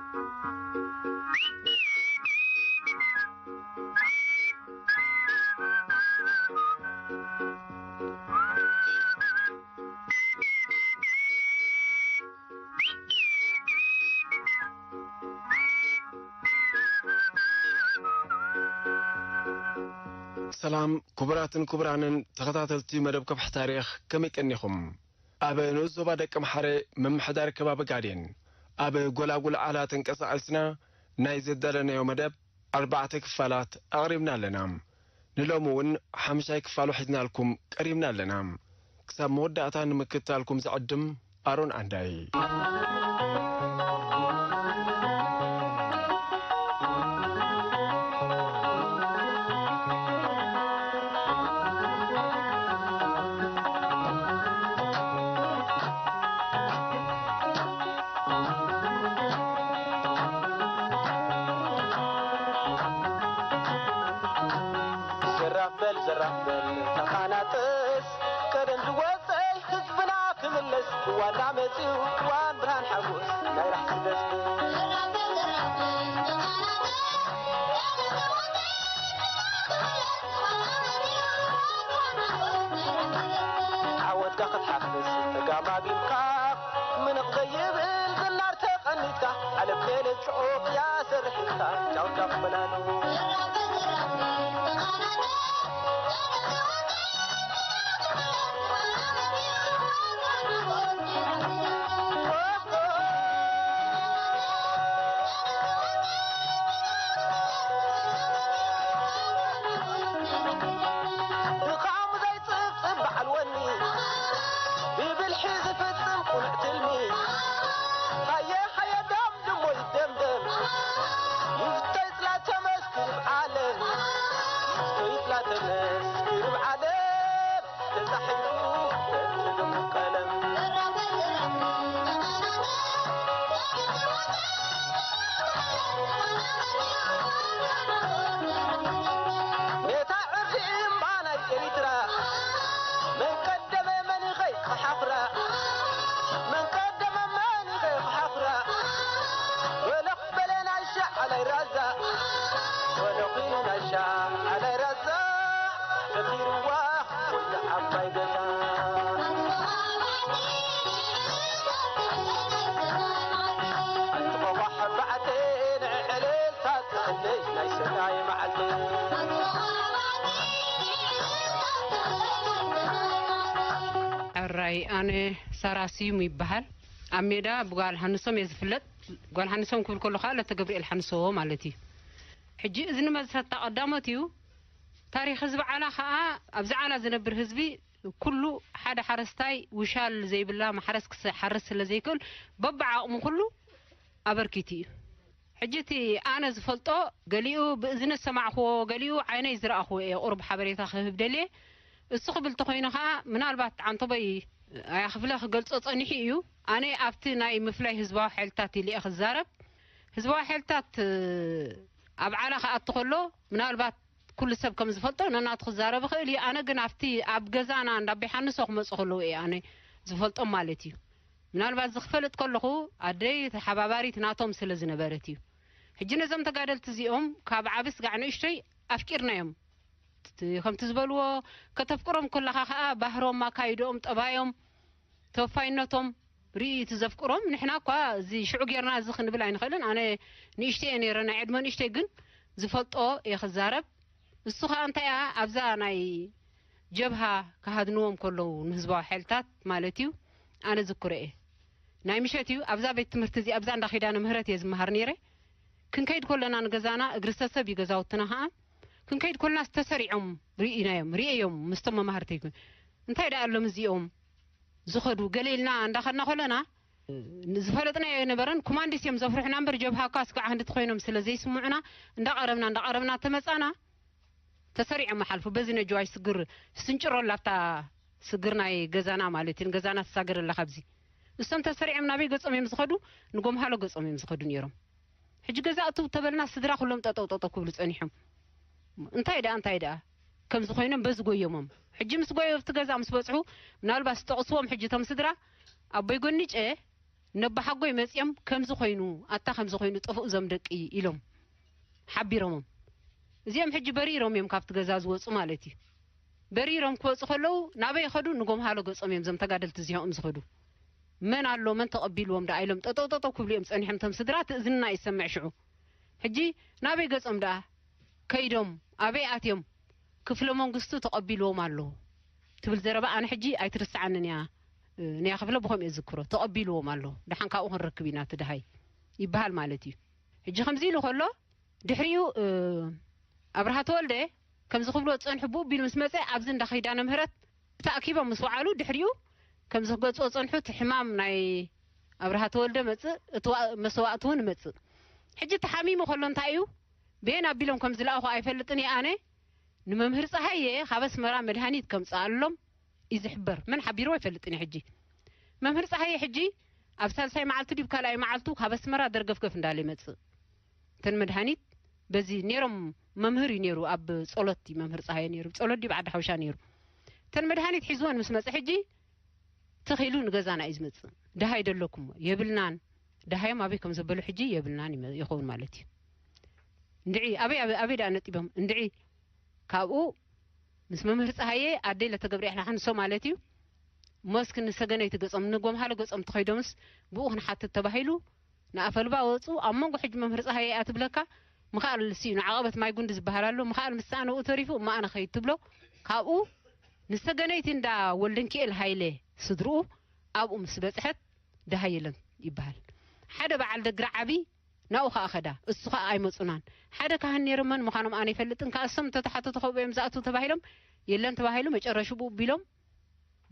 ሰላም ክቡራትን ክቡራንን ተኸታተልቲ መደብ ከብሒ ታሪኽ፣ ከመይ ቀኒኹም? ኣብ ንኡስ ዞባ ደቂ ምሓረ ምምሕዳር ከባቢ ጋዴን ኣብ ጎላጉል ዓላ ተንቀሳቒስና ናይ ዘዳለናዮ መደብ ኣርባዕተ ክፋላት ኣቕሪብና ኣለና። ንሎሚ እውን ሓምሻይ ክፋሉ ሒዝናልኩም ቀሪብና ኣለና። ክሳብ መወዳእታ ንምክትታልኩም ዝዕድም ኣሮን ዓንዳይ። ዘራፍ በል ዘራፍ በል ተቓናጥስ ቀደም ዝወፀይ ህዝብና ክምለስ ዋና መፂኡ ዋን ብርሃን ሓጎስ ናይ ራሕሲ ደስ ዓወትካ ክትሓፍስ ተጋማጊምካ ምንቕ ዘይብል ዝናር ተቐኒትካ ዓለም ገለ ጽዑቕ እያ ሰርሒልካ ጫው ጫው በላሉ። ድኻሙ ዘይጽብጽብ በዓል ወኒ ብብልሒ ዝፍጽም ቁኑዕ ትልሚ ሃየ ሃየ ደምድሞ ይደምደም ይፍቶ ይጽላ ተመስክር ዓለም ይፍቶ ይጽላ ተመስክር ዓለም ተጻሒፉ በቲ ቀለም ሜታ ዕርዲ እምባ ናይ ኤሪትራ መን ቀደመ መን ይኸይ ክሓፍራ መን ቀደመ መን ይኸይ ክሓፍራ ወለኽ በለ ናይ ሻዕ ዓላይ ራዛ ወለኺ ናይ ሻዕ ዓላይ ራዛ ሰፊርዋ ኩሉ ዓባይ ገዛ ኣንቲ ቆቋሕ ኣርባዕተ ንዕዕልልታ ትኽልሽ ናይ ሰናይ መዓልቲ ሕራይ ኣነ ሳራ ስዩም ይበሃል። ኣብ ሜዳ ብጓል ሃንሶም እየ ዝፍለጥ። ጓል ሃንሶም ክብል ከሎ ከዓ ለተ ገብርኤል ሓንሶ ማለት እዩ። ሕጂ እዝኒ መዝፈታ ቀዳሞት እዩ። ታሪኽ ህዝቢ ዓላ ከዓ ኣብዚ ዓላ ዝነብር ህዝቢ ኩሉ ሓደ ሓረስታይ ውሻል ዘይብላ ማሕረስ ክሓርስ ስለ ዘይክእል በብዓቕሙ ኩሉ ኣበርኪቱ እዩ። ሕጂ እቲ ኣነ ዝፈልጦ ገሊኡ ብእዝኒ ዝሰማዕክዎ ገሊኡ ዓይነይ ዝረኣኽዎ እየ ቁሩብ ሓበሬታ ክህብ ደልየ። እሱ ክብል ተኾይኑ ከዓ ምናልባት ዓንተቦይ ኣያ ክፍለ ክገልጾ ጸኒሑ እዩ። ኣነ ኣብቲ ናይ ምፍላይ ህዝባዊ ሓይልታት ኢለ እየ ክዛረብ። ህዝባዊ ሓይልታት ኣብ ዓላ ክኣቱ ከሎ ምናልባት ኩሉ ሰብ ከም ዝፈልጦ ነናቱ ክዛረብ ይኽእል እዩ። ኣነ ግን ኣብቲ ኣብ ገዛና እንዳ ኣቦይ ሓንሶ ክመፁ ከለዉ እየ ኣነ ዝፈልጦም ማለት እዩ። ምናልባት ዝክፈልጥ ከለኹ ኣደይ ተሓባባሪት ናቶም ስለ ዝነበረት እዩ። ሕጂ ነዞም ተጋደልቲ እዚኦም ካብ ዓቢ ስጋዕ ንእሽተይ ኣፍቂርናዮም። እቲ ከምቲ ዝበልዎ ከተፍቅሮም ከለኻ ከዓ ባህሮም፣ ኣካይድኦም፣ ጠባዮም፣ ተወፋይነቶም ርኢ እቲ ዘፍቅሮም። ንሕና እኳ እዚ ሽዑ ጌርና እዚ ክንብል ኣይንኽእልን። ኣነ ንእሽተይ እየ ነይረ፣ ናይ ዕድመ ንእሽተይ ግን ዝፈልጦ እየ ክዛረብ። እሱ ከዓ እንታይ እያ ኣብዛ ናይ ጀብሃ ክሃድንዎም ከለዉ ንህዝባዊ ሓይልታት ማለት እዩ ኣነ ዝክሮ እየ። ናይ ምሸት እዩ ኣብዛ ቤት ትምህርቲ እዚ ኣብዛ እንዳ ኪዳነ ምህረት እየ ዝመሃር ነይረ። ክንከይድ ከለና ንገዛና እግሪ ሰሰብ እዩ ገዛውትና ከዓ ክንከይድ ከለና ዝተሰሪዖም ርኢናዮም ርኢዮም ምስቶም መማህርተይ እንታይ ደኣ ኣሎም እዚኦም ዝኸዱ ገለ ኢልና እንዳኸድና ከለና ዝፈለጥናዮ ኣይነበረን። ኮማንዲስ እዮም ዘፍርሑና እምበር ጀብሃ እኳ ስጋዕ ክንድቲ ኮይኖም ስለ ዘይስምዑና እንዳቐረብና እንዳቐረብና ተመጻና ተሰሪዖም ይሓልፉ። በዚ ነጀዋይ ስግር ስንጭሮ ኣላታ ስግር ናይ ገዛና ማለት እዩ። ንገዛና ትሳገር ኣላ ካብዚ እሶም ተሰሪዖም ናበይ ገጾም እዮም ዝኸዱ? ንጎምሃሎ ገጾም እዮም ዝኸዱ ነይሮም። ሕጂ ገዛ እትው ተበልና ስድራ ኩሎም ጠጠው ጠጠው ክብሉ ጸኒሖም። እንታይ ደኣ እንታይ ደኣ ከምዚ ኮይኖም በዚ ጎዮሞም። ሕጂ ምስ ጎዮ ኣብቲ ገዛ ምስ በጽሑ ምናልባት ዝጠቕስዎም ሕጂ እቶም ስድራ ኣቦይ ጎኒጨ ነባሓጎይ መጺኦም ከምዚ ኮይኑ ኣታ ከምዚ ኮይኑ ጠፍኡ ዞም ደቂ ኢሎም ሓቢሮሞም። እዚኦም ሕጂ በሪሮም እዮም ካብቲ ገዛ ዝወፁ ማለት እዩ። በሪሮም ክወፁ ከለዉ ናበይ ይኸዱ? ንጎምሃሎ ገጾም እዮም ዞም ተጋደልቲ እዚኦም ዝኸዱ። መን ኣሎ መን ተቐቢልዎም ደኣ ኢሎም ጠጠው ጠጠው ክብሉ እዮም ጸኒሖም። ቶም ስድራ ትእዝና ይሰምዕ ሽዑ። ሕጂ ናበይ ገጾም ደኣ ከይዶም ኣበይ ኣትዮም? ክፍለ መንግስቱ ተቐቢልዎም ኣሎ ትብል ዘረባ ኣነ ሕጂ ኣይትርስዓንን እያ። ንያ ክፍለ ብኸምኡ እየ ዝዝክሮ። ተቐቢልዎም ኣሎ፣ ደሓን ካብኡ ክንረክብ ኢና እቲ ደሃይ ይበሃል ማለት እዩ። ሕጂ ከምዚ ኢሉ ከሎ ድሕሪኡ ኣብርሃ ተወልደ ከምዚ ክብሎ ዝጸንሑ ብኡ ቢሉ ምስ መጸ ኣብዚ እንዳ ኪዳነ ምህረት ተኣኪቦም ምስ ወዓሉ ድሕሪኡ ከምዚ ክገጽኦ ዝጸንሑ እቲ ሕማም ናይ ኣብርሃ ተወልደ መጽእ፣ እቲ ዋ- መስዋእቲ እውን መጽእ። ሕጂ ተሓሚሙ ከሎ እንታይ እዩ? ቤን ኣቢሎም ከም ዝለኣኹ ኣይፈልጥን እየ ኣነ። ንመምህር ፀሃየ ካብ ኣስመራ መድሃኒት ከምፅኣሎም እዩ ዝሕበር። መን ሓቢርዎ ኣይፈልጥን እየ። ሕጂ መምህር ፀሃየ ሕጂ ኣብ ሳልሳይ መዓልቱ ድዩ ካልኣይ መዓልቱ ካብ ኣስመራ ደርገፍገፍ እንዳለ ይመፅእ። እተን መድሃኒት በዚ ነይሮም። መምህር እዩ ነይሩ፣ ኣብ ፀሎት እዩ መምህር ፀሃየ ነይሩ፣ ፀሎት ድዩ ብዓዲ ሓውሻ ነይሩ። እተን መድሃኒት ሒዝወን ምስ መፀ ሕጂ ትኺሉ ንገዛና እዩ ዝመፅእ። ደሃይ ደለኩም የብልናን። ደሃዮም ኣበይ ከም ዘበሉ ሕጂ የብልናን ይመ- ይኸውን ማለት እዩ። እንድዒ ኣበይ ኣበይ ኣበይ ደኣ ነጢቦም እንድዒ። ካብኡ ምስ መምህር ፀሃየ ኣደይ ለተገብረ ያሕላ ሓንሶ ማለት እዩ። ሞስክ ንሰገነይቲ ገጾም ንጎምሃሎ ገጾም ተኸይዶምስ ብኡ ክንሓትት ተባሂሉ ንኣፈልባ ወፁ። ኣብ መንጎ ሕጂ መምህር ፀሃየ እያ ትብለካ። ምኽኣል ሲኢኑ ዓቐበት ማይ ጉንዲ ዝበሃል ኣሎ። ምኽኣል ምስ ሰኣነ ብኡ ተሪፉ እሞ ኣነ ኸይድ ትብሎ። ካብኡ ንሰገነይቲ እንዳ ወልደንኪኤል ሃይለ ስድርኡ ኣብኡ ምስ በፅሐት ደሃየለን ይበሃል። ሓደ በዓል ደግሪ ዓቢ ናብኡ ኸኣ ኸዳ። እሱ ኸኣ ኣይመጹናን። ሓደ ካህን ነይሩ፣ መን ምዃኖም ኣነ ኣይፈልጥን። ከኣ እሶም እንተተሓተቱ ከምኡ እዮም ዝኣትዉ ተባሂሎም የለን ተባሂሉ። መጨረሹ ብኡ ቢሎም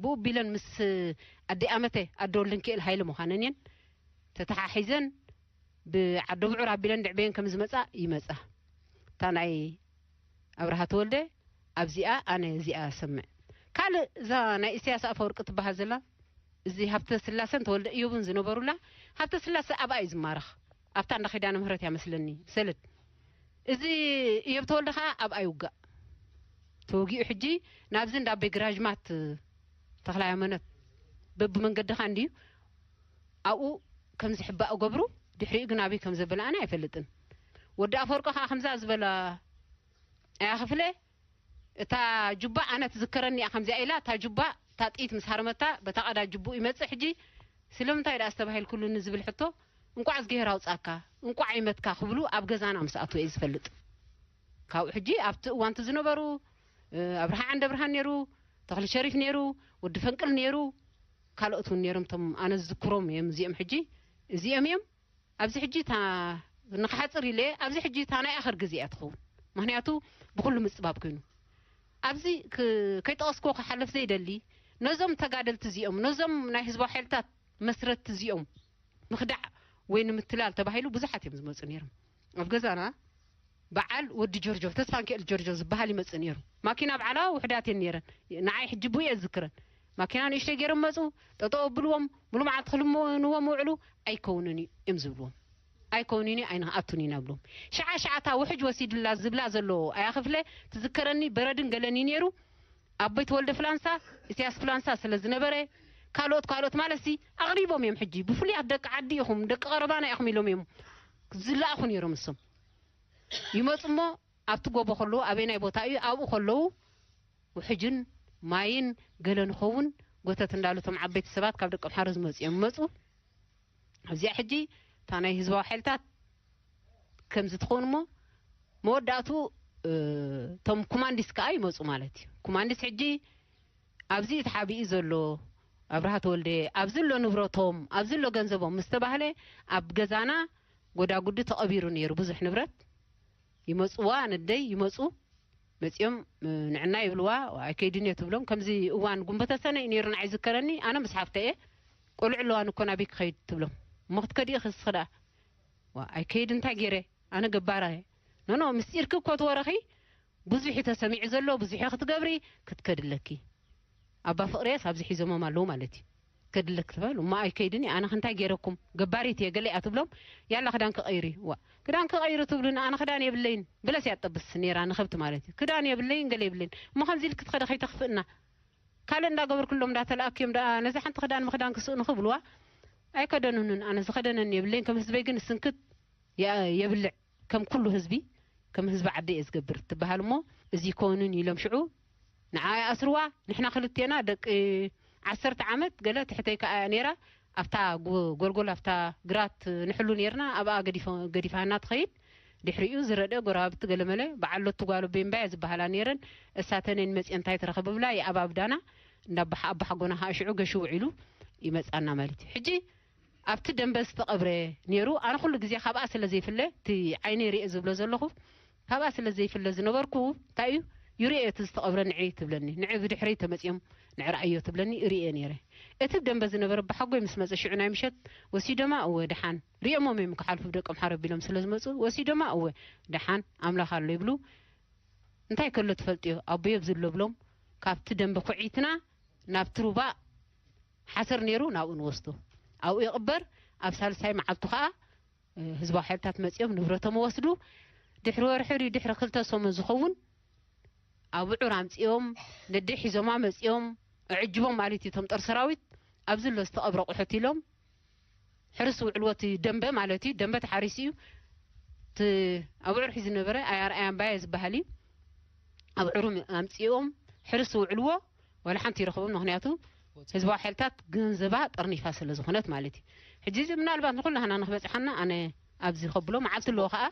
ብኡ ቢለን ምስ ኣደ ኣመተ ኣደ ወልደንኪኤል ሃይለ ምዃነን እየን ተተሓሒዘን ብዓዶ ብዑር ኣቢለን ድዕበየን ከም ዝመጻ ይመጻ። እታ ናይ ኣብርሃ ተወልደ ኣብዚኣ ኣነ እዚኣ ሰምዕ። ካልእ እዛ ናይ ኢሳያስ ኣፈወርቂ ትበሃል ዘላ እዚ ሃብተ ስላሰን ተወልደ እዮብን ዝነበሩላ ሃብተ ስላሰ ኣብኣ እዩ ዝማረኽ። ኣብታ እንዳ ኪዳነ ምህረት እያ መስለኒ ሰለድ። እዚ እዮብ ተወልደ ኸኣ ኣብኣ ይውጋእ። ተወጊኡ ሕጂ ናብዚ እንዳ ኣቦይ ግራጅማት ተኽለ ሃይማኖት በብመንገድኻ እንድዩ ኣብኡ ከም ዝሕባእ ገብሩ። ድሕሪኡ ግን ኣበይ ከም ዘበለ ኣነ ኣይፈልጥን። ወዲ ኣፈወርቂ ኸኣ ከምዛ ዝበላ ኣያ ክፍለ እታ ጁባ ኣነ ትዝከረኒ እያ ከምዚኣ ኢላ እታ ጁባ እታ ጥይት ምስ ሃረመታ በታ ቀዳ ጅቡ ይመጽእ ሕጂ ስለምንታይ ደኣ ዝተባሂልኩሉኒ ዝብል ሕቶ እንቋዕ እዝግሄር ኣውጻካ እንቋዕ ይመትካ ክብሉ ኣብ ገዛና ምስ ኣትወ እየ ዝፈልጥ። ካብኡ ሕጂ ኣብቲ እዋንቲ ዝነበሩ ኣብርሃ ዓንደ ብርሃን ነይሩ፣ ተኽሊ ሸሪፍ ነይሩ፣ ወዲ ፈንቅል ነይሩ፣ ካልኦት እውን ነይሮም። እቶም ኣነ ዝዝክሮም እዮም እዚኦም። ሕጂ እዚኦም እዮም ኣብዚ ሕጂ እታ ንክሓፅር ኢለ ኣብዚ ሕጂ እታ ናይ ኣኸር ግዜ እያ ትኸውን። ምክንያቱ ብኩሉ ምፅባብ ኮይኑ ኣብዚ ከይጠቐስኮ ክሓለፍ ዘይደሊ ነዞም ተጋደልቲ እዚኦም ነዞም ናይ ህዝባዊ ሓይልታት መስረትቲ እዚኦም ምክዳዕ ወይ ንምትላል ተባሂሉ ብዙሓት እዮም ዝመፁ ነይሮም ኣብ ገዛና። በዓል ወዲ ጆርጆ ተስፋንኪኤል ጆርጆ ዝበሃል ይመፅእ ነይሩ። ማኪና በዓላ ውሕዳት እየን ነይረን። ንዓይ ሕጂ ብኡ እየ ዝዝክረን። ማኪና ንእሽተይ ገይሮም መፁ፣ ጠጠው ኣብልዎም፣ ሙሉ መዓልቲ ክልምንዎም ውዕሉ። ኣይከውንን እዩ እዮም ዝብልዎም። ኣይከውንን እዩ ኣይንኣቱን ኢና ብልዎም። ሽዓ ሽዓታ ውሕጅ ወሲድላ ዝብላ ዘሎ ኣያ ክፍለ ትዝከረኒ። በረድን ገለን እዩ ነይሩ። ኣቦይ ተወልደ ፍላንሳ፣ ኢሳያስ ፍላንሳ ስለ ዝነበረ ካልኦት ካልኦት ማለት ሲ ኣቕሪቦም እዮም። ሕጂ ብፍሉያት ደቂ ዓዲ ኢኹም ደቂ ቀረባና ኢኹም ኢሎም እዮም ዝለኣኹ ነይሮም እሶም ይመፁ እሞ ኣብቲ ጎቦ ከለዉ ኣበየናይ ቦታ እዩ ኣብኡ ከለዉ ውሕጅን ማይን ገለ ንኸውን ጎተት እንዳሉ እቶም ዓበይቲ ሰባት ካብ ደቂ ኣምሓሩ ዝመፁ እዮም መፁ። ኣብዚኣ ሕጂ እታ ናይ ህዝባዊ ሓይልታት ከምዚ ትኸውን እሞ መወዳእቱ እቶም ኩማንዲስ ከዓ ይመፁ ማለት እዩ። ኩማንዲስ ሕጂ ኣብዚ ተሓቢኡ ዘሎ ኣብርሃ ተወልደ ኣብዚ ኣሎ ንብረቶም ኣብዚ ኣሎ ገንዘቦም ምስ ተባህለ ኣብ ገዛና ጎዳጉዲ ተቐቢሩ ነይሩ ብዙሕ ንብረት። ይመፅዋ ነደይ ይመፁ መፂኦም ንዕና ይብልዋ ኣይከይድን እየ ትብሎም። ከምዚ እዋን ጉንበተ ሰነ እዩ ነይሩ ንዓይ ዝከረኒ ኣነ ምስ ሓፍተ እየ ቆልዑ ኣለዋ ንኮ ናበይ ክኸይድ ትብሎም። እሞ ክትከዲ ኢኺ እስኺ ደኣ። ዋ ኣይከይድ እንታይ ገይረ ኣነ ገባራ እየ። ኖኖ ምስጢርኪ እኮ ትወረኺ ብዙሕ እዩ ተሰሚዑ ዘሎ ብዙሕ ክትገብሪ ክትከዲ ኣለኪ። ኣባ ፍቕሬስ ኣብዚ ሒዞሞም ኣለዉ ማለት እዩ። ከድለክ ትበል እሞ ኣይከይድን እየ ኣነ ክንታይ ገይረኩም ገባሪት እየ ገለ እያ ትብሎም። ያላ ክዳን ክቐይሩ እዩ ዋ ክዳን ክቐይሩ ትብሉኒ ኣነ ክዳን የብለይን ብለስ እያ ትጠብስ ነይራ ንኸብቲ ማለት እዩ ክዳን የብለይን ገለ የብለይን እሞ ከምዚ ኢልክ ትኸደ ከይተኽፍእና ካልእ እንዳገበርኩሎም እንዳተለኣክዮም ደኣ ነዚ ሓንቲ ክዳን ምክዳን ክስእኑ ክብልዋ ኣይከደኑንን። ኣነ ዝኸደነኒ የብለይን። ከም ህዝበይ ግን ስንክት የ- የብልዕ። ከም ኩሉ ህዝቢ፣ ከም ህዝቢ ዓዲ እየ ዝገብር ትበሃል እሞ፣ እዚ ይኮንን ኢሎም ሽዑ ንዓ ይኣስርዋ። ንሕና ክልቴና ደቂ ዓሰርተ ዓመት ገለ ትሕተይ ከኣ እያ ነይራ። ኣብታ ጎ- ጎልጎል፣ ኣብታ ግራት ንሕሉ ነይርና፣ ኣብኣ ገዲፈ- ገዲፋና ትኸይድ። ድሕሪኡ ዝረደ ጎረባብቲ ገለመለ፣ በዓል ሎቱ ጓል ቤምባየ ዝበሃላ ነይረን። እሳተነን መፅየን እንታይ ተረኸብብላ፣ ይኣባብዳና። እንዳ ኣቦሓ- ኣቦሓጎና ከዓ ሽዑ ገሹ ውዒሉ ይመፃና ማለት እዩ። ሕጂ ኣብቲ ደንበ ዝተቐብረ ነይሩ። ኣነ ኩሉ ግዜ ካብኣ ስለ ዘይፍለ፣ እቲ ዓይነይ ርኤ ዝብሎ ዘለኹ፣ ካብኣ ስለ ዘይፍለ ዝነበርኩ፣ እንታይ እዩ፣ ይርኤ እቲ ዝተቐብረ ንዒ ትብለኒ። ንዒ ብድሕረይ ተመፅዮም ንዕርኣዮ ትብለኒ፣ እርኤ ነይረ። እቲ ደንበ ዝነበረ ኣቦሓጎይ ምስ መፀ ሽዑ ናይ ምሸት ወሲዶማ፣ እወ ደሓን ርኤሞም እዮም ክሓልፉ ብደቆም ሓረብ ኢሎም ስለ ዝመፁ፣ ወሲዶማ፣ እወ ደሓን ኣምላኽ ኣሎ ይብሉ። እንታይ ከሎ ትፈልጥዮ፣ ኣቦዮ ኣብዚ ኣሎ ብሎም፣ ካብቲ ደንበ ኩዒትና ናብቲ ሩባ ሓሰር ነይሩ፣ ናብኡ ንወስዶ። ኣብኡ ይቕበር። ኣብ ሳልሳይ መዓልቱ ኸዓ፣ እ፣ ህዝባዊ ሓይልታት መጺኦም ንብረቶም ወስዱ። ድሕሪ ወርሒ ድዩ ድሕሪ ክልተ ሰሙን ዝኸውን ኣብዑር ኣምጺኦም፣ ነዲ ሒዞማ መጺኦም፣ ኣዕጅቦም ማለት እዩ፣ እቶም ጦር ሰራዊት። ኣብዚ ኣሎ ዝተቐብረ ኣቑሑት ኢሎም፣ ሕርስ ውዕልዎ፣ እቲ ደንበ ማለት እዩ፣ ደንበ ተሓሪሱ እዩ። እቲ ኣብዑር ሒዙ ዝነበረ ኣያርኣያ እምባየ ዝበሃል እዩ። ኣብዑሩ ኣምጺኦም ሕርስ ውዕልዎ፣ ዋላ ሓንቲ ይረኽቦም፣ ምኽንያቱ ህዝባዊ ሓይልታት ገንዘባ ጠርኒፋ ስለ ዝኾነት ማለት እዩ። ሕጂ እዚ ምናልባት ንኹላህና ንክበጽሓና ኣነ ኣብዚ ከብሎ መዓልቲ ኣለዎ ኸኣ።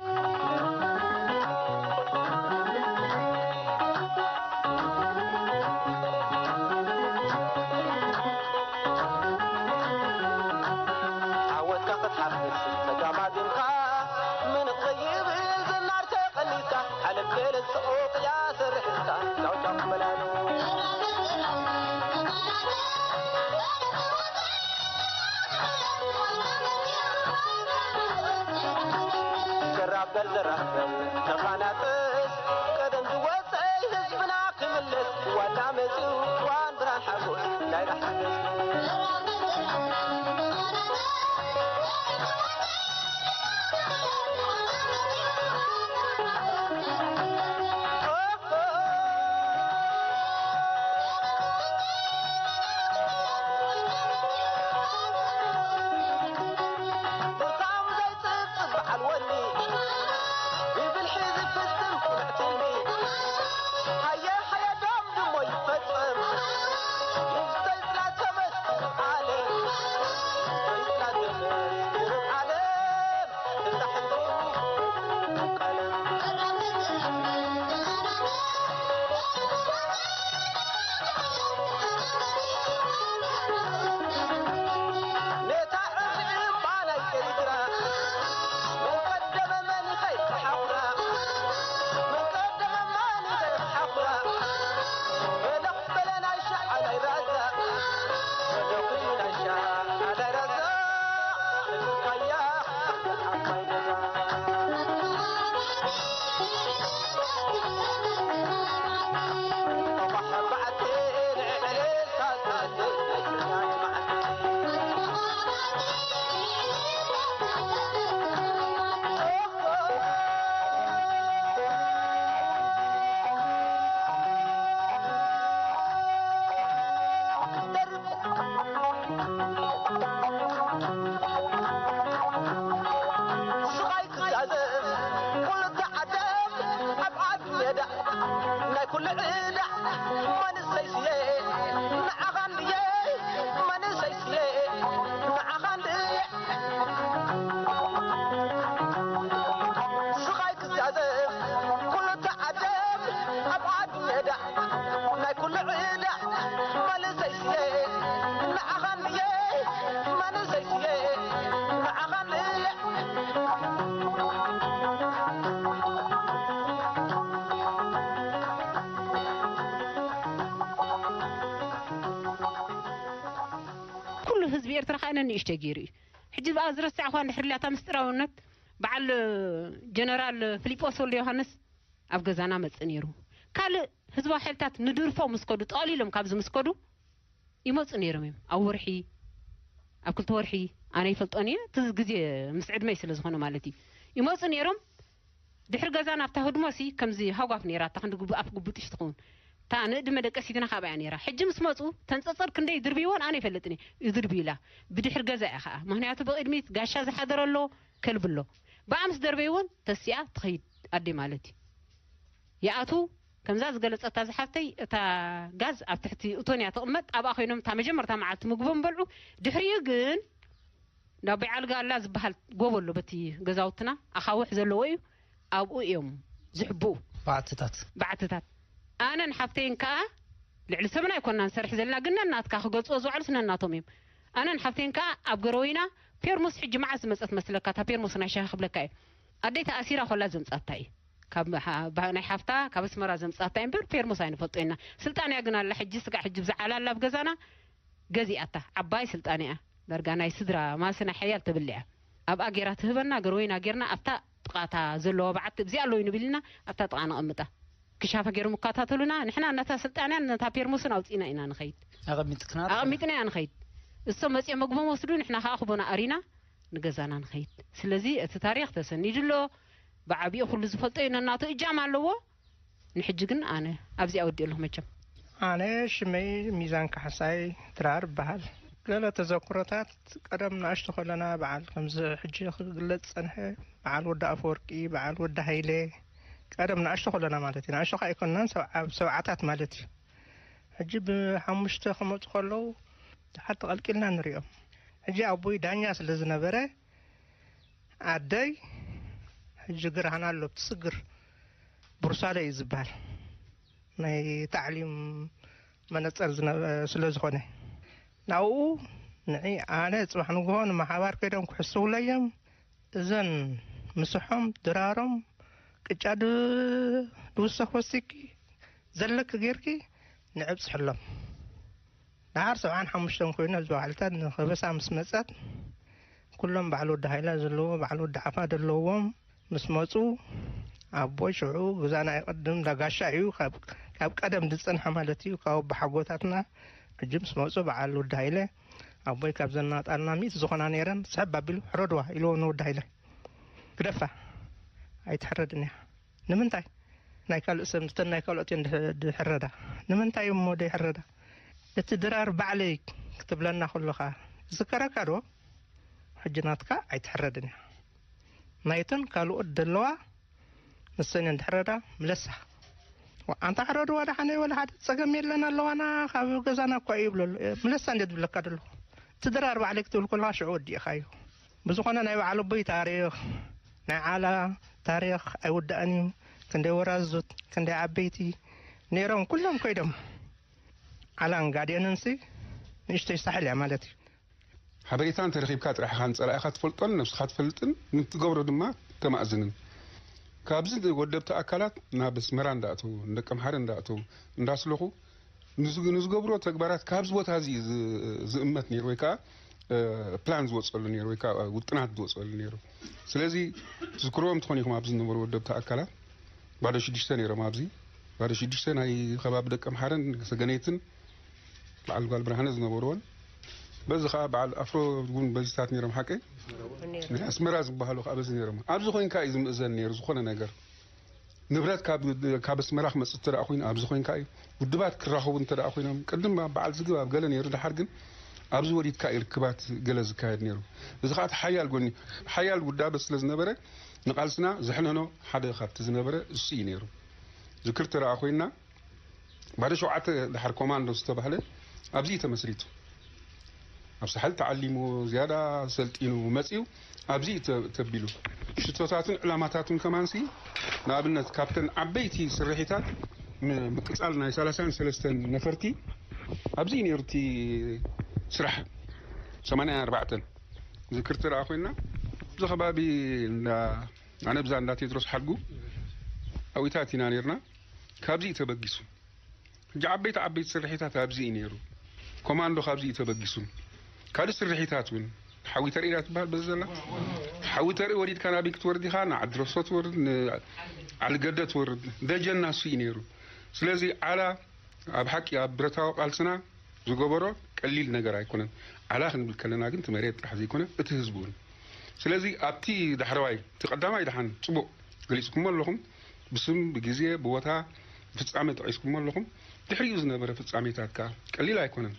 ዓወትካ ክትሓፍስ ተጋማጊምካ፣ ምን ኸይብል ዝናር ተቐኒትካ፣ ዓለም ገለ ጽዑቕ እያ ሰርሕካ፣ ቻው ቻው ክበላሉ። ዘራፍ በል ዘራፍ በል ተቓናጥስ፣ ቀደም ዝወፀይ ህዝብና ክምለስ፣ ዋላ መፂኡ ዋን ብርሃን ሓጎስ ናይ ራሕሲ ኩሉ ህዝቢ ኤርትራ ከኣ ነንእሽተይ ገይሩ እዩ። ሕጂ ብኣ ዝረሳዕኳ እንድሕር ላታ ምስጢራውነት በዓል ጀነራል ፊሊጶስ ወልደ ዮሃንስ ኣብ ገዛና መጽእ ነይሩ። ካልእ ህዝባዊ ሓይልታት ንድርፎ ምስ ከዱ፣ ጠቕሊሎም ካብዚ ምስ ከዱ ይመጹ ነይሮም እዮም። ኣብ ወርሒ፣ ኣብ ክልተ ወርሒ፣ ኣነ ይፈልጦን እየ፣ እቲ ግዜ ምስ ዕድመይ ስለ ዝኾነ ማለት እዩ። ይመጹ ነይሮም። ድሕሪ ገዛ ናብታ ህድሞሲ ከምዚ ሃጓፍ ነይራ፣ እታ ክንዲ ግቡ-፣ ኣፍ ግቡጥሽ ትኸውን። እታ ንእድመ ደቀሲትና ካብኣ እያ ነይራ። ሕጂ ምስ መፁ ተንፀፀር ክንደይ ይድርብይወን ኣነ ይፈልጥን እየ። ይድርብዩላ። ብድሕሪ ገዛ እያ ከዓ። ምክንያቱ ብቅድሚት ጋሻ ዝሓደረ ኣሎ፣ ከልቢ ኣሎ። ብኣ ምስ ደርበይወን ተሲኣ ትኸይድ ኣደ ማለት እዩ። ይኣትዉ፣ ከምዛ ዝገለፀታ ዝሓፍተይ፣ እታ ጋዝ ኣብ ትሕቲ እቶን እያ ትቕመጥ። ኣብኣ ኮይኖም እታ መጀመርታ መዓልቲ ምግቦም በልዑ። ድሕሪኡ ግን እንዳ ኣቦይ ዓልጋ ኣላ ዝበሃል ጎቦ ኣሎ፣ በቲ ገዛውትና ኣኻውሕ ዘለዎ እዩ። ኣብኡ እዮም ዝሕብኡ። በዓትታት። በዓትታት። ኣነን ሓፍተይን ከኣ ልዕሊ ሰብና ኣይኮንና ንሰርሕ ዘለና፣ ግን ነናትካ ክገዝኦ ዝውዓሉስ ነናቶም እዮም። ኣነን ሓፍተይን ከኣ ኣብ ገረወይና ፔርሙስ፣ ሕጂ መዓስ ዝመጸት መስለካ እታ ፔርሙስ ናይ ሻሂ ክብለካ እየ። ኣደይ ተኣሲራ ኮላ ዘምጻታ እዩ። ካብ ሓ-፣ ባ-፣ ናይ ሓፍታ ካብ ኣስመራ ዘምጻታ እምበር ፔርሙስ ኣይንፈልጦ ኢና። ስልጣንያ ግን ኣላ፣ ሕጂ ስጋዕ ሕጂ ብዝዓላ ኣላ ኣብ ገዛና። ገዚኣታ፣ ዓባይ ስልጣንያ። ዳርጋ ናይ ስድራ ማሲ ናይ ሓያል ተብልያ። ኣብኣ ጌራ ትህበና፣ ገረወይና ጌርና ኣብታ ጥቓታ ዘለዋ በዓቲ፣ እዚኣ ኣሎ እዩ ንብል ኢና፣ ኣብታ ጥቓ ነቐምጣ። ክሻፈ ገይሮም ይከታተሉና፣ ንሕና ነታ ስልጣንያን ነታ ፔርሙስን ኣውጺእና ኢና ንኸይድ። ኣቐሚጥክና ኣቐሚጥና ኢና ንኸይድ። እሶም መጺኦም መግቦም ወስዱ፣ ንሕና ከኣ ክቦና ኣሪና ንገዛና ንኸይድ። ስለዚ እቲ ታሪኽ ተሰኒዱ ኣሎ። ብዓቢኡ ኩሉ ዝፈልጦ እዩ፣ ነናቱ እጃም ኣለዎ። ንሕጂ ግን ኣነ ኣብዚኣ ወዲኡ ኣለኹ መቸም። ኣነ ሽመይ ሚዛን ካሕሳይ ድራር እበሃል። ገለ ተዘክሮታት ቀደም ንኣሽቱ ከለና በዓል ከምዚ ሕጂ ክግለጽ ዝጸንሐ በዓል ወዲ ኣፈወርቂ፣ በዓል ወዲ ሃይለ፣ ቀደም ንኣሽቱ ከለና ማለት እዩ። ንኣሽቱ ከኣ ኣይኮንናን፣ ሰብዓ-፣ ኣብ ሰብዓታት ማለት እዩ። ሕጂ ብሓሙሽተ ክመጹ ከለዉ ደሓር ተቐልቂልና ንሪኦም። ሕጂ ኣቦይ ዳኛ ስለ ዝነበረ ኣደይ ሕጂ ግራህና ኣሎ፣ ትስግር። ቡርሳለ እዩ ዝበሃል። ናይ ታዕሊም መነጸር ዝነ-፣ ስለ ዝኾነ ናብኡ ንዒ ኣነ ጽባሕ ንግሆ ንማሓባር ከይዶም ክሕስውለዮም እዘን ምስሖም ድራሮም ቅጫ ድ-፣ ድውሰኽ ወሲኪ ዘለኪ ጌርኪ ንዕብጽሕሎም። ደሓር ሰብዓን ሓሙሽተን ኮይኑ ህዝቢ ባዕልታት ንኸበሳ ምስ መጸት፣ ኩሎም በዓል ወዲ ሃይላ ዘለዎ፣ በዓል ወዲ ዓፋ ዘለዎም ምስ መጹ፣ ኣቦይ ሽዑ ግዛና ይቐድም፣ ዳጋሻ እዩ፣ ካብ፣ ካብ ቀደም ዝጸንሐ ማለት እዩ፣ ካብ ኣቦሓጎታትና። ሕጂ ምስ መጹ በዓል ወዲ ሃይለ፣ ኣቦይ ካብ ዘናጣልና ሚእቲ ዝኾና ነይረን፣ ስሕብ ኣቢሉ፣ "ሕረድዋ" ኢልዎ ንወዲ ሃይለ። "ግደፋ፣ ኣይትሕረድን እያ። ንምንታይ? ናይ ካልእ ሰብ፣ እተን ናይ ካልኦት እየን ድሕ-፣ ድሕረዳ። ንምንታይ እሞ ደይሕረዳ? እቲ ድራር ባዕለይ ክትብለና ከለኻ ዝዝከረካ ዶ? ሕጂ ናትካ ኣይትሕረድን እያ። ናይተን ካልኦት ደለዋ፣ ንሰን እየን ድሕረዳ፣ ምለሳ። ዋ፣ ኣንታ ሕረድዋ ደሓነይ፣ ወላ ሓደ ጸገም የለን፣ ኣለዋና፣ ካብ ገዛና እኳ እዩ ይብለሉ። ምለሳ እንዴት ዝብለካ ደለኹ? እቲ ድራር ባዕለይ ክትብል ከለኻ ሽዑ ወዲእኻዮ። ብዝኾነ ናይ በዓል ኣቦይ ታሪኽ፣ ናይ ዓላ ታሪኽ ኣይውዳእን እዩ። ክንደይ ወራዙት፣ ክንደይ ዓበይቲ ነይሮም፣ ኩሎም ከይዶም። ዓላን ጋዴንንሲ ንእሽተይ ሳሕል እያ ማለት እዩ። ሓበሬታ እንተረኺብካ ጥራሕ ኢኻ ንጸላኢኻ ትፈልጦን ነብስኻ ትፈልጥን፣ ንትገብሮ ድማ ተማእዝንን። ካብዚ ወደብቲ ኣካላት ናብ ኣስመራ እንዳእተዉ፣ ንደቀምሓረ እንዳእተዉ፣ እንዳስለኹ፣ ንዝ-፣ ንዝገብሮ ተግባራት ካብዚ ቦታ እዚ ዝ-፣ ዝእመት ነይሩ ወይ ከኣ፣ እ፣ ፕላን ዝወጸሉ ነይሩ ወይ ከኣ ውጥናት ዝወጸሉ ነይሩ። ስለዚ ትዝክርዎም ትኾኑ ኢኹም ኣብዚ ዝነበሩ ወደብቲ ኣካላት ባዶ ሽዱሽተ ነይሮም ኣብዚ። ባዶ ሽዱሽተ ናይ ከባቢ ደቀምሓረን ሰገነይትን በዓል ጓል ብርሃነ ዝነበርዎን፣ በዚ ከኣ በዓል ኣፍሮ እውን በዚታት ነይሮም ሓቀይ። ናይ ኣስመራ ዝበሃሉ ከኣ በዚ ነይሮም። ኣብዚ ኮይንካ እዩ ዝምእዘን ነይሩ ዝኾነ ነገር። ንብረት ካብ፣ ካብ ኣስመራ ክመጽእ እንተ ደኣ ኮይኑ ኣብዚ ኮይንካ እዩ። ውድባት ክራኸቡ እንተ ደኣ ኮይኖም፣ ቅድም ኣብ በዓል ዝግብ ኣብ ገለ ነይሩ፣ ደሓር ግን ኣብዚ ወሪድካ እዩ ርክባት ገለ ዝካየድ ነይሩ። እዚ ከኣ እቲ ሓያል ጎኒ፣ ሓያል ውዳበ ስለ ዝነበረ፣ ንቃልስና ዘሕነኖ ሓደ ካብቲ ዝነበረ እሱ እዩ ነይሩ። ዝክር እንተ ደኣ ኮይንና፣ ባዶ ሸውዓተ ደሓር ኮማንዶ ዝተባህለ ኣብዚ እዩ ተመስሪቱ። ኣብ ሳሕል ተዓሊሙ፣ ዝያዳ ሰልጢኑ መጺኡ፣ ኣብዚ እዩ ተ-፣ ተቢሉ። ሽቶታቱን ዕላማታቱን ከማንሲ፣ ንኣብነት፣ ካብተን ዓበይቲ ስርሒታት ም-፣ ምቅጻል ናይ ሰላሳን ሰለስተን ነፈርቲ፣ ኣብዚ እዩ ነይሩ እቲ ስራሕ። ሰማንያን ኣርባዕተን ዝክር እንተ ደኣ ኮይንና፣ እዚ ከባቢ እንዳ፣ ኣነ ብዛ እንዳ ቴድሮስ ሓድጉ ኣብኢታት ኢና ነይርና። ካብዚ እዩ ተበጊሱ። ሕጂ ዓበይቲ ዓበይቲ ስርሒታት ኣብዚ እዩ ነይሩ። ኮማንዶ ካብዚ እዩ ተበጊሱ። ካልእ ስርሒታት እውን፣ ሓዊ ተርኢ እያ ትበሃል በዚ ዘላ። ሓዊ ተርኢ ወሪድካ ናበይ ክትወርድ ኢኻ? ንዓዲ ረሶ ትወርድ፣ ንዓልገደ ትወርድ። ደጀንና እሱ እዩ ነይሩ። ስለዚ ዓላ ኣብ ሓቂ ኣብ ብረታዊ ቃልስና ዝገበሮ ቀሊል ነገር ኣይኮነን። ዓላ ክንብል ከለና ግን እቲ መሬት ጥራሕ ዘይኮነ፣ እቲ ህዝቢ እውን። ስለዚ ኣብቲ ዳሕረዋይ፣ እቲ ቀዳማይ ደሓን ጽቡቕ ገሊጽኩሞ ኣለኹም። ብስም፣ ብግዜ፣ ብቦታ፣ ብፍጻመ ጠቒስኩሞ ኣለኹም። ድሕሪኡ ዝነበረ ፍጻሜታት ከኣ ቀሊል ኣይኮነን።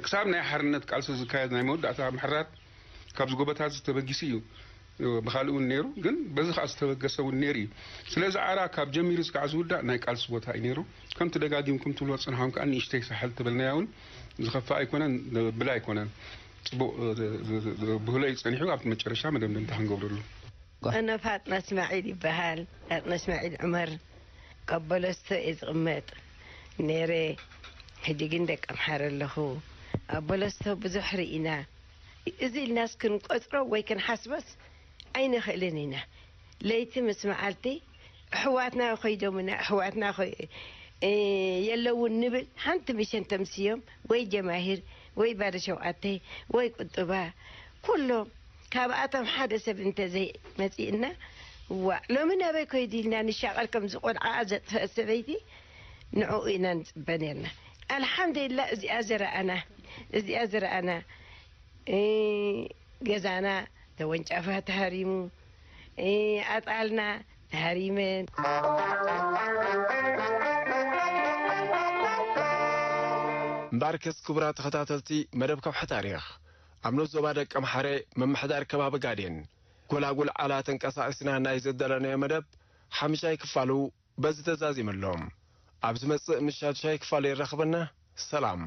ክሳብ ናይ ሓርነት ቃልሲ ዝካየድ ናይ መወዳእታ ምሕራት ካብዚ ጎቦታት ዝተበጊሱ እዩ። ብኻልእ እውን ነይሩ፣ ግን በዚ ከኣ ዝተበገሰ እውን ነይሩ እዩ። ስለዚ ዓራ ካብ ጀሚሩ እስካዕ ዝውዳእ ናይ ቃልሲ ቦታ እዩ ነይሩ። ከምቲ ደጋጊምኩም ትብልዎ ዝጸንሓኩም ከኣ ንእሽተይ ሳሕል ተበልናያ እውን ዝኸፍእ ኣይኮነን፣ ዘብል ኣይኮነን። ጽቡቕ ብህሎ እዩ ጸኒሑ። ኣብቲ መጨረሻ መደምደምታ ክንገብረሉ። ኣነ ፋጥና እስማዒል ይበሃል። ፋጥና እስማዒል ዑመር ካብ በለስቶ እየ ዝቕመጥ ነይረ። ሕጂ ግን ደቂ ኣምሓረ ኣለኹ። ኣብ በለስቶ ብዙሕ ርኢና። እዚ ኢልናስ ክንቆጽሮ ወይ ክንሓስቦስ ኣይንኽእልን ኢና። ለይቲ ምስ መዓልቲ ኣሕዋትና ከይዶምና፣ ኣሕዋትና ከይ-፣ እ፣ የለውን ንብል። ሓንቲ ምሸን ተምስዮም ወይ ጀማሂር ወይ ባዶ ሸውዓተ ወይ ቁጥባ፣ ኩሎም ካብኣቶም ሓደ ሰብ እንተዘይ መጺእና፣ ዋእ፣ ሎሚ ናበይ ከይዱ ኢልና ንሻቐል። ከምዚ ቆልዓኣ ዘጥፈአት ሰበይቲ ንዕኡ ኢና ንጽበ ነርና። ኣልሓምዱሊላ እዚኣ ዝረኣና፣ እዚኣ ዝረኣና፣ እ፣ ገዛና ተወንጫፋ ተሃሪሙ፣ እ፣ ኣጣልና ተሃሪመን። እምበኣርከስ ክቡራት ተኸታተልቲ መደብ ከውሒ ታሪኽ፣ ኣብ ንኡስ ዞባ ደቂ ኣምሓረ ምምሕዳር ከባቢ ጋዴን ጎላጉል ዓላ ተንቀሳቒስና ናይ ዘዳለናዮ መደብ ሓምሻይ ክፋሉ በዚ ተዛዚሙ ኣሎ። ኣብ ዝመጽእ ምሻት ሻይ ክፋሉ የራኽበና። ሰላም።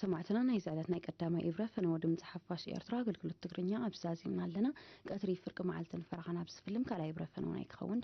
ሰማዕትና፣ ናይ ዝዕለት ናይ ቀዳማይ ኢብረ ፈነወ ድምፂ ሓፋሽ ኤርትራ ኣገልግሎት ትግርኛ ኣብዚ ዛዚምና ኣለና። ቀትሪ ፍርቂ መዓልትን ፈረኻን ኣብዚ ዝፍልም ካልኣይ ኢብረ ፈነወ ናይ ክኸውን